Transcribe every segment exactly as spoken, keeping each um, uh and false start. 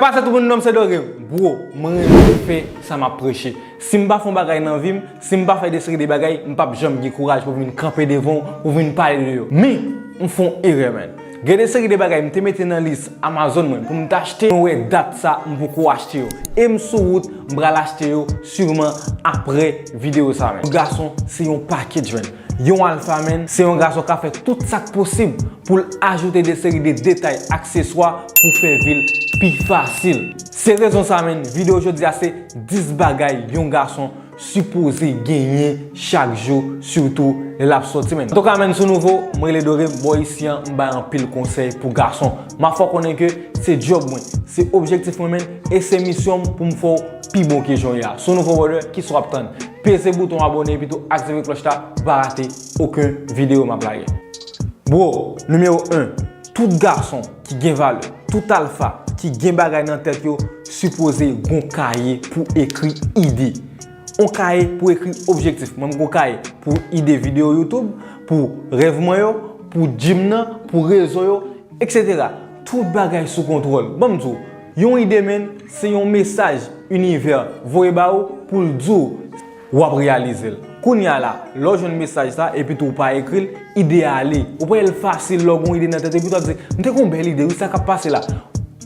Pase tout moun, non m se Dore. Bro, mwen renmen fè sa m ap preche. Si m pa fè yon bagay nan vi m, si m pa fè de seri de bagay, m p ap janm gen kouraj pou vin kanpe devan w, pou vin pale de yo. Men, m fè yon erè, man. Gen de seri de bagay m te mete nan lis Amazon mwen pou m t achte, mwen wè dat sa, m poko achte yo. E m sou wout, m pral achte yo siman apre videyo sa, man. Yon gason, se yon package, man. Yon alfa, man, se yon gason k ap fè tout sa k posib pou l ajoute de seri de detay, akseswa pou fè vi l pi fasil. Se rezon sa, man, videyo jodi a se dis bagay yon gason sipoze genyen chak jou, sitou lè l ap sòti, man. Antouka, man, si w nouvo, m rele Dore, bò isi an, m bay anpil konsèy pou gason. M ap fè w konnen ke se djòb mwen, se objektif mwen, man, e se misyon m pou m fè w pi bon ke jan w ye a. Si w nouvo, brother, kisa w ap tann? Peze bouton abòne epi tou aktive klòch la pou pa rate okenn videyo m ap lage. Bro, nimewo en, tout gason ki gen valè, tout alfa ki gen bagay nan tèt yo, sipoze gon kaye pou ekri ide. On kaye pou ekri objektif. Mwen, m gon kaye pou ide videyo YouTube, pou rèv mwen yo, pou gym nan, pou rezo yo, et cetera. Tout bagay sou kontwòl. Ban m di w, yon ide, man, se yon mesaj inivè voye ba ou pou l di w w ap reyalize l. Kounye a la, lè w jwenn mesaj sa, epi tou w pa ekri l, ide a ale. Ou pa wè l fasil lè w gen yon ide nan tèt, epi tou w ap di, "M te gen yon bèl ide, wi, sa k ap pase la."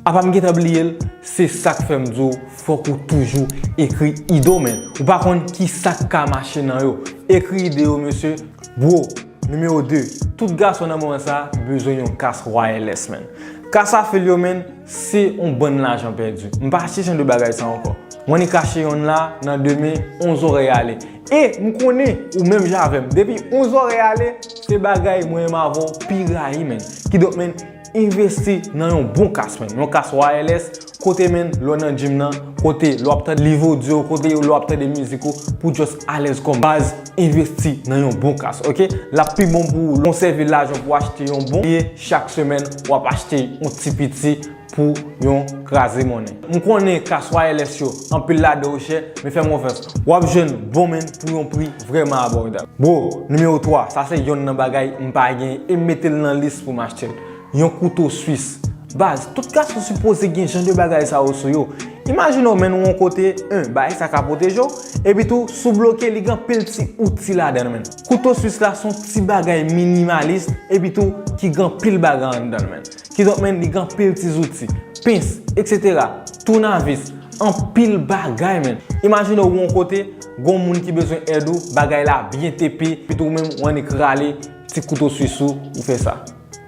Apa m gentan bliye l, se sa k fè m di w, fòk ou toujou ekri ide w, man. Ou pa konn ki sa k ka mache nan yo. Ekri ide yo, mesye. Bro, nimewo de, tout gason nan moman sa a bezwen yon kas wireless, man. Kas a fil yo, man, se yon bann lajan pèdi. M pa achte jan de bagay sa ankò. Mwen annik achte yonn la nan demen, onz orè ale. E m konnen ou menm jan avè m. Depi onz orè ale, se bagay mwen menm avè w pi rayi, man. Kidonk, man, envesti nan yon bon kas, man. Yon kas wireless, kote, man, lè w nan gym nan, kote lè w ap tande liv odyo, kote lè w ap tande mizik ou, pou just alèz kòm baz, envesti nan yon bon kas, oke? L ap pi bon pou ou lè w sèvi lajan pou achte yon bon, olye chak semèn w ap achte yon ti piti pou yon kraze monnen. M konnen kas wireless yo, anpil ladan yo chè, men fè m konfyans, w ap jwenn bon, man, pou yon pri vrèman abòdab. Bro, nimewo twa, sa se yonn nan bagay m pa gen e m mete l nan lis pou m achte l. Yon kouto swis. Baz, tout gason sipoze gen jan de bagay sa yo sou yo. Imajine w, man, ou yon kote, en, bagay sa ka pwoteje w, epi tou, si w bloke, li gen anpil ti outi ladan l, man. Kouto swis la se yon ti bagay minimalis, epi tou, ki gen anpil bagay anndan l, man. Kidonk, man, li gen anpil ti zouti, pens, et cetera, tounavis, anpil bagay, man. Imajine w yon kote, gon moun ki bezwen èd ou, bagay la byen tepe, epi tou ou menm ou annik rale ti kouto swis ou, ou fè sa.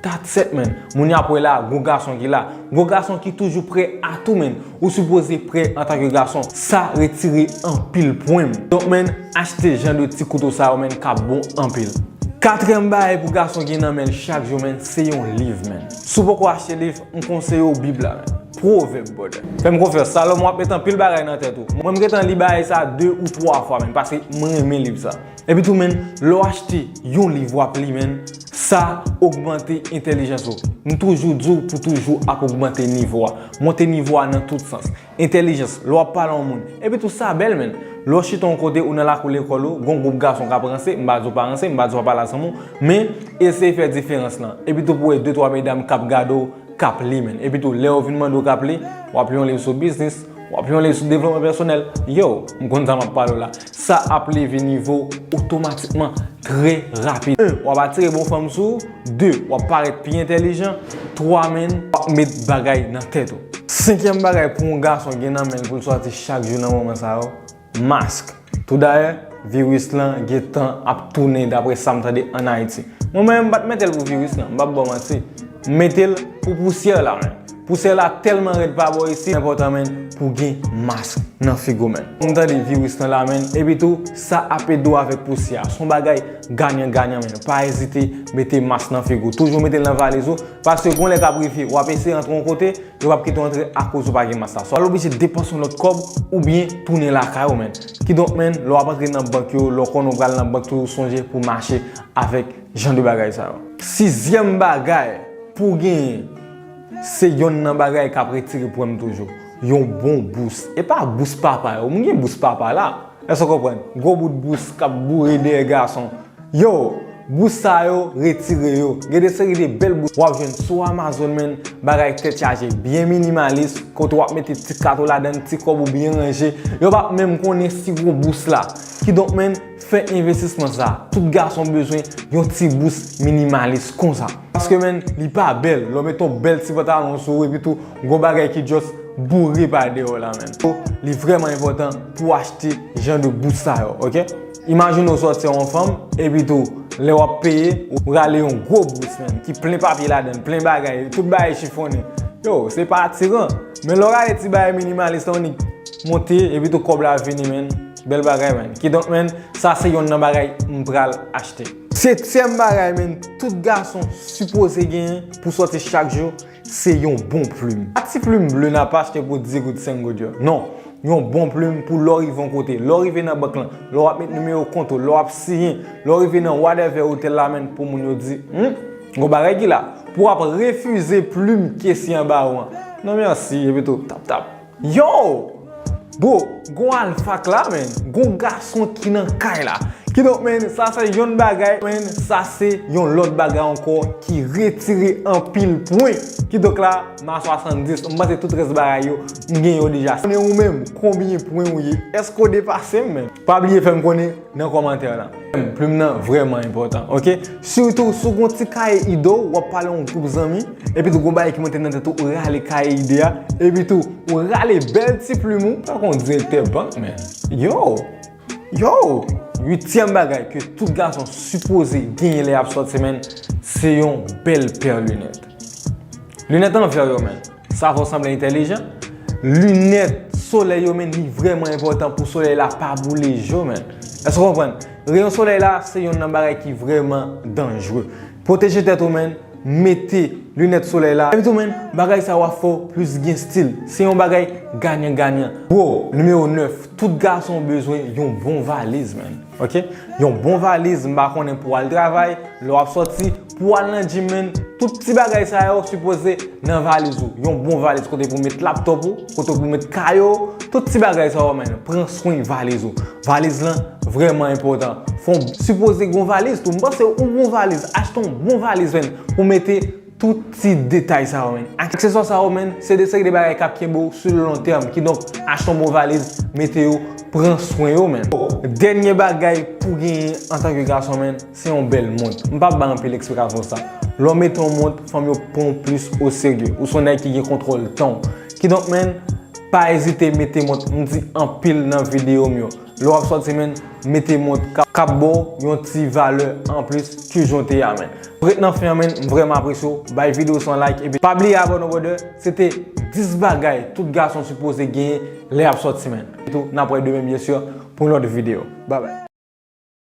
That's it, man. Moun yo ap wè la, gon gason ki la. Gon gason ki toujou prè a tou, man. Ou sipoze prè antanke gason. Sa retire anpil pwoblèm. Donk, man, achte jan de ti kouto sa yo, man, k ap bon anpil. Katriyèm bagay pou gason gen nan men l chak jou, man, se yon liv, man. Si w poko achte liv, m konseye w Bib la, man. Pwovèb, brother. Fè m konfyans, Salomon ap met anpil bagay nan tèt ou. Mwen, m gentan li bagay sa de ou twa fwa, man, paske mwen renmen liv sa. Epi tou, man, lè w achte yon liv w ap li, man, sa ogmante entèlijans ou. M toujou di w pou toujou ap ogmante nivo a. Monte nivo a nan tout sans. Entèlijans, lè w ap pale a yon moun. Epi tou sa bèl, man. Lè w chita yon kote ou nan lakou lekòl ou, gon gwoup gason k ap ranse, m pa di w pa ranse, m pa di w pa pale a zanmi w, men eseye fè diferans lan. Epi tou pou wè de twa medam k ap gade w, k ap li, man. Epi tou, lè yo vin mande w k ap li, w ap li yon liv sou biznis, w ap li yon liv sou devlopman pèsonèl. Yo, m konn sa m ap pale w la. Sa ap leve nivo w otomatikman trè rapid. En, w ap atire bon fanm sou ou. De, w ap parèt pi entèlijan. Twa, man, w ap met bagay nan tèt ou. Senkyèm bagay pou yon gason gen nan men l pou l sòti chak jou nan moman sa yo, mask. Toudayè, viris lan gentan ap tounen daprè sa m tande ann Ayiti. Mwen menm, m pa t mete l pou viris lan, m p ap ba w manti. M mete l pou pousyè la, man. Pousyè la tèlman rèd pa bò isi, enpòtan, man, pou gen mask nan figi w, man. M tande viris lan la, man, epi tou, sa ap ede w avèk pousyè a. Se yon bagay ganyan ganyan, man. Pa ezite mete mask nan figi w. Toujou mete l nan valiz ou, paske gon lè k ap rive, w ap eseye antre yon kote, yo p ap kite w antre akoz ou pa gen mask la. Swa w oblije depanse yon lòt kòb oubyen tounen lakay ou, man. Kidonk, man, lè w ap antre nan bank yo, lè w konnen w pral nan bank, toujou sonje pou w mache avèk jan de bagay sa yo. Sizyèm bagay pou w genyen, se yonn nan bagay k ap retire pwoblèm toujou. Yon bon bous. E pa bous papa yo. Moun gen bous papa la. Èske w konprann? Gwo bout bous k ap boure dèyè gason. Yo, Bous sa yo, retire yo. Gen de seri de bèl bous w ap jwenn sou Amazon, men bagay tèt chaje, byen minimalis, kote w ap mete ti kat ou ladan, ti kòb ou byen ranje. Yo p ap menm konnen si w gon bous la. Kidonk, men, fè envestisman sa. Tout gason bezwen yon ti bous minimalis konsa. Paske, men, li pa bèl. Lè w met yon bèl ti pantalon sou ou, epi tou, gon bagay ki just boure pa deyò la, men. Li vrèman enpòtan pou w achte jan de bous sa yo, oke? Imajine w sòti yon fanm, epi tou, lè w ap peye, ou rale yon gwo bous, men, ki plen papye ladan, plen bagay, tout bagay chifonnen. Yo, se pa atiran. Men lè w rale ti bagay minimalis la, ou nik monte, epi tou kòb la vini, men. Bèl bagay, men. Kidonk, men, sa se yonn nan bagay m pral achte. Setyèm bagay, men, tout gason sipoze genyen pou sòti chak jou, se yon bon plim. Pa ti plim ble n ap achte pou dis goud, senk goud yo. Non, yon bon plim pou lè w rive yon kote, lè w rive nan bank lan, lè w ap met nimewo kont ou, lè w ap siyen, lè w rive nan whatever otèl la, men, pou moun yo di, hmm, gon bagay ki la. Pou w ap refize plim kesye anba ou an. Non, mèsi, epi tou, tap, tap. Yo! Bro, gon alfak la, men. Gon gason ki nan kay la. Kidonk, men, sa se yon bagay, men, sa se yon lòt bagay ankò ki retire anpil pwen. Kidonk la, m a swasanndis, m panse tout rès bagay yo, m gen yo deja. Konnen ou menm, konbyen pwen ou ye? Èske w depase m, men? Pa bliye fè m konnen nan kòmantè la. Plim nan vrèman enpòtan, oke? Sitou, si w gon ti kaye ide w, w ap pale yon gwoup zanmi, epi tou gon bagay ki monte nan tèt ou, ou rale kaye ide a, epi tou, ou rale bèl ti plim ou, tankou yon direktè bank, men. Yo! Yo! Uityèm bagay ke tout gason sipoze genyen lè y ap sòti, men, se yon bèl pè linèt. Linèt an vè yo, men. Sa fè w sanble entèlijan. Linèt solèy yo, men, li vrèman enpòtan pou solèy la pa boule je w, men. Èske w konprann? Reyon solèy la, se yonn nan bagay ki vrèman danjre. Pwoteje tèt ou, men. Mete linèt solèy la. Epi tou, men, bagay sa yo ap fè w plis gen stil. Se yon bagay ganyan ganyan. Bro, nimewo nèf, tout gason bezwen yon bon valiz, men. Oke? Yon bon valiz, m pa konnen pou w al travay, lè w ap sòti, pou w al nan gym, men, tout ti bagay sa yo sipoze nan valiz ou. Yon bon valiz kote pou w met laptòp ou, kote pou w met kaye w, tout ti bagay sa yo, men, pran swen valiz ou. Valiz lan vrèman enpòtan. Fò w sipoze gon valiz tou. M panse ou gon valiz, achte yon bon valiz, men, pou w mete tout ti detay sa yo, men. Akseswa sa yo, men, se de seri de bagay k ap kenbe w sou le long terme. Kidonk, achte yon bon valiz, mete yo, pran swen yo, men. Dènye bagay pou genyen antanke gason, men, se yon bèl mont. M p ap bay anpil eksplikasyon sa. Lè w mete yon mont, fanm yo pran w plis oserye. Ou se yon nèg ki gen kontwòl tan w. Kidonk, men, pa ezite mete mont. M di anpil nan videyo m yo. Lè w ap sòti, men, mete mont k ap, k ap ba w yon ti valè anplis ki jan w te ye a, men. Pou ret nan fen an, men, m vrèman apresye w. Bay videyo sa yon like, epi pa bliye abòne, brother. Se te dis bagay tout gason sipoze genyen lè y ap sòti, men. Epi tou, n ap wè demen, byen si, pou yon lòt videyo. Bye bye.